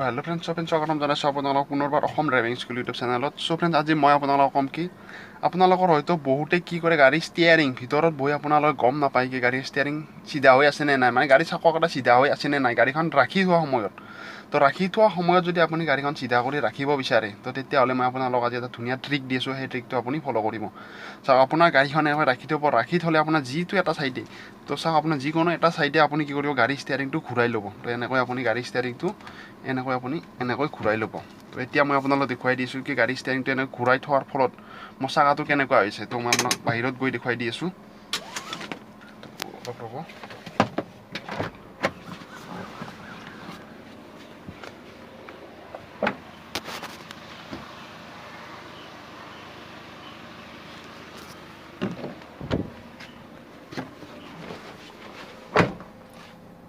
Hello' friends, friends, স্বাগতম জনাইছোঁ আপোনালোকক পুনৰবাৰ অসম ড্ৰাইভিং স্কুল ইউটিউব চেনেলত। চ' ফ্ৰেণ্ডছ, আজি মই আপোনালোকক ক'ম কি আপোনালোকৰ হয়তো বহুতে কি কৰে, গাড়ীৰ ষ্টিয়াৰিং ভিতৰত বহি আপোনালোকে গম নাপায় কি গাড়ীৰ ষ্টিয়াৰিং চিধা হৈ আছে নে নাই, মানে গাড়ী চাকা চিধা হৈ আছে নে নাই গাড়ীখন ৰাখি থোৱা সময়ত। তো ৰাখি থোৱা সময়ত যদি আপুনি গাড়ীখন চিধা কৰি ৰাখিব বিচাৰে, তো তেতিয়াহ'লে মই আপোনালোকক আজি এটা ধুনীয়া ট্ৰিক দি আছোঁ, সেই ট্ৰিকটো আপুনি ফ'ল' কৰিব। চাওক, আপোনাৰ গাড়ীখন এনেকৈ ৰাখি থ'ব, ৰাখি থ'লে আপোনাৰ যিটো এটা চাইডে, তো চাওক, আপোনাৰ যিকোনো এটা চাইডে আপুনি কি কৰিব, গাড়ী ষ্টিয়াৰিংটো ঘূৰাই ল'ব। তো এনেকৈ আপুনি গাড়ী ষ্টিয়াৰিংটো এনেকৈ আপুনি এনেকৈ ঘূৰাই ল'ব। তো এতিয়া মই আপোনালোক দেখুৱাই দিছোঁ কি গাড়ী ষ্টিয়াৰিংটো এনেকৈ ঘূৰাই থোৱাৰ ফলত মোৰ চাকাটো কেনেকুৱা হৈছে। তো মই আপোনাক বাহিৰত গৈ দেখুৱাই দি আছোঁ, অলপ ৰ'ব।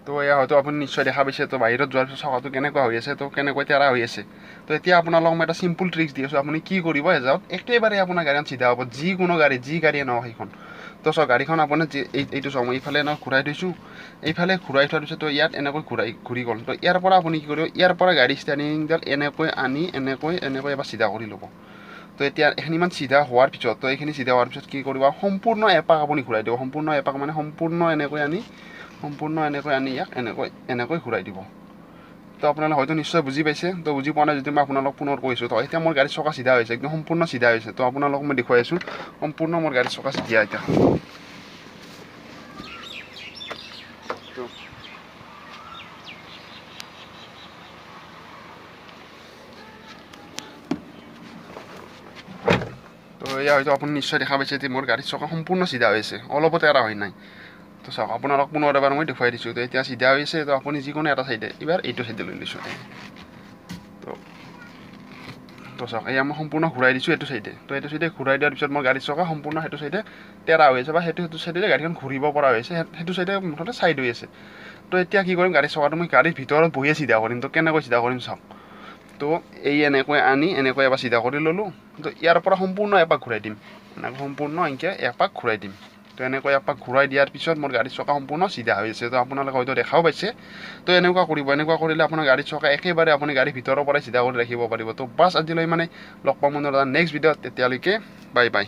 তো এয়া হয়তো আপুনি নিশ্চয় দেখা পাইছে। তো বাহিৰত যোৱাৰ পিছত চকাটো কেনেকুৱা হৈ আছে, তো কেনেকৈ তেৰা হৈ আছে। তো এতিয়া আপোনালোকক মই এটা চিম্পুল ট্ৰিক্স দি আছোঁ, আপুনি কি কৰিব, এযাওক একেবাৰে আপোনাৰ গাড়ীখন চিধা হ'ব, যিকোনো গাড়ী, যি গাড়ীয়ে নহওক সেইখন। তো চাওক, গাড়ীখন আপুনি যি এইটো চাওক, মই এইফালে এনেকৈ ঘূৰাই থৈছোঁ, এইফালে ঘূৰাই থোৱাৰ পিছত তো ইয়াত এনেকৈ ঘূৰাই ঘূৰি গ'ল। তো ইয়াৰ পৰা আপুনি কি কৰিব, ইয়াৰ পৰা গাড়ী ষ্টিয়াৰিংডাল এনেকৈ আনি এনেকৈ এনেকৈ এবাৰ চিধা কৰি ল'ব। তো এতিয়া এইখিনিমান চিধা হোৱাৰ পিছত, তো এইখিনি চিধা হোৱাৰ পিছত কি কৰিব, সম্পূৰ্ণ এপাক আপুনি ঘূৰাই দিব। সম্পূৰ্ণ এপাক মানে সম্পূৰ্ণ এনেকৈ আনি, সম্পূৰ্ণ এনেকৈ আনি ইয়াক এনেকৈ এনেকৈ ঘূৰাই দিব। তো আপোনালোকে হয়তো নিশ্চয় বুজি পাইছে। তো বুজি পোৱা নাই যদি মই আপোনালোক পুনৰ কৈছোঁ। তো এতিয়া মোৰ গাড়ীৰ চকা চিধা হৈছে, একদম সম্পূৰ্ণ চিধা হৈছে। তো আপোনালোকক মই দেখুৱাই আছোঁ, সম্পূৰ্ণ মোৰ গাড়ীৰ চকা চিধা এতিয়া। তো এয়া হয়তো আপুনি নিশ্চয় দেখা পাইছে যে মোৰ গাড়ীৰ চকা সম্পূৰ্ণ চিধা হৈছে, অলপো তেৰা হৈ নাই। তো চাওক, আপোনালোক পুনৰ এবাৰ মই দেখুৱাই দিছোঁ। তো এতিয়া চিধা হৈছে। তো আপুনি যিকোনো এটা চাইডে, এইবাৰ এইটো চাইডে লৈ লৈছোঁ। তো চাওক, এয়া মই সম্পূৰ্ণ ঘূৰাই দিছোঁ এইটো চাইডে। তো এইটো চাইডে ঘূৰাই দিয়াৰ পিছত মোৰ গাড়ীৰ চকা সম্পূৰ্ণ সেইটো চাইডে তেৰা হৈ আছে, বা সেইটো চাইডে গাড়ীখন ঘূৰিব পৰা হৈছে, সেইটো চাইডে মুঠতে চাইড হৈ আছে। তো এতিয়া কি কৰিম, গাড়ীৰ চকাটো মই গাড়ীৰ ভিতৰত বহিয়ে চিধা কৰিম। তো কেনেকৈ চিধা কৰিম চাওক। তো এই এনেকৈ আনি এনেকৈ এবাৰ চিধা কৰি ল'লোঁ। তো ইয়াৰ পৰা সম্পূৰ্ণ এপাক ঘূৰাই দিম, এনেকৈ সম্পূৰ্ণ এনেকৈ এপাক ঘূৰাই দিম। তো এনেকৈ এপাক ঘূৰাই দিয়াৰ পিছত মোৰ গাড়ীৰ চকা সম্পূৰ্ণ চিধা হৈ আছে। তো আপোনালোকে হয়তো দেখাও পাইছে। তো এনেকুৱা কৰিব, এনেকুৱা কৰিলে আপোনাৰ গাড়ীৰ চকা একেবাৰে আপুনি গাড়ীৰ ভিতৰৰ পৰাই চিধা কৰি ৰাখিব পাৰিব। তো বাছ, আজিলৈ মানে লগ পাম পুনৰ এটা নেক্সট ভিডিঅ'ত। তেতিয়ালৈকে বাই বাই।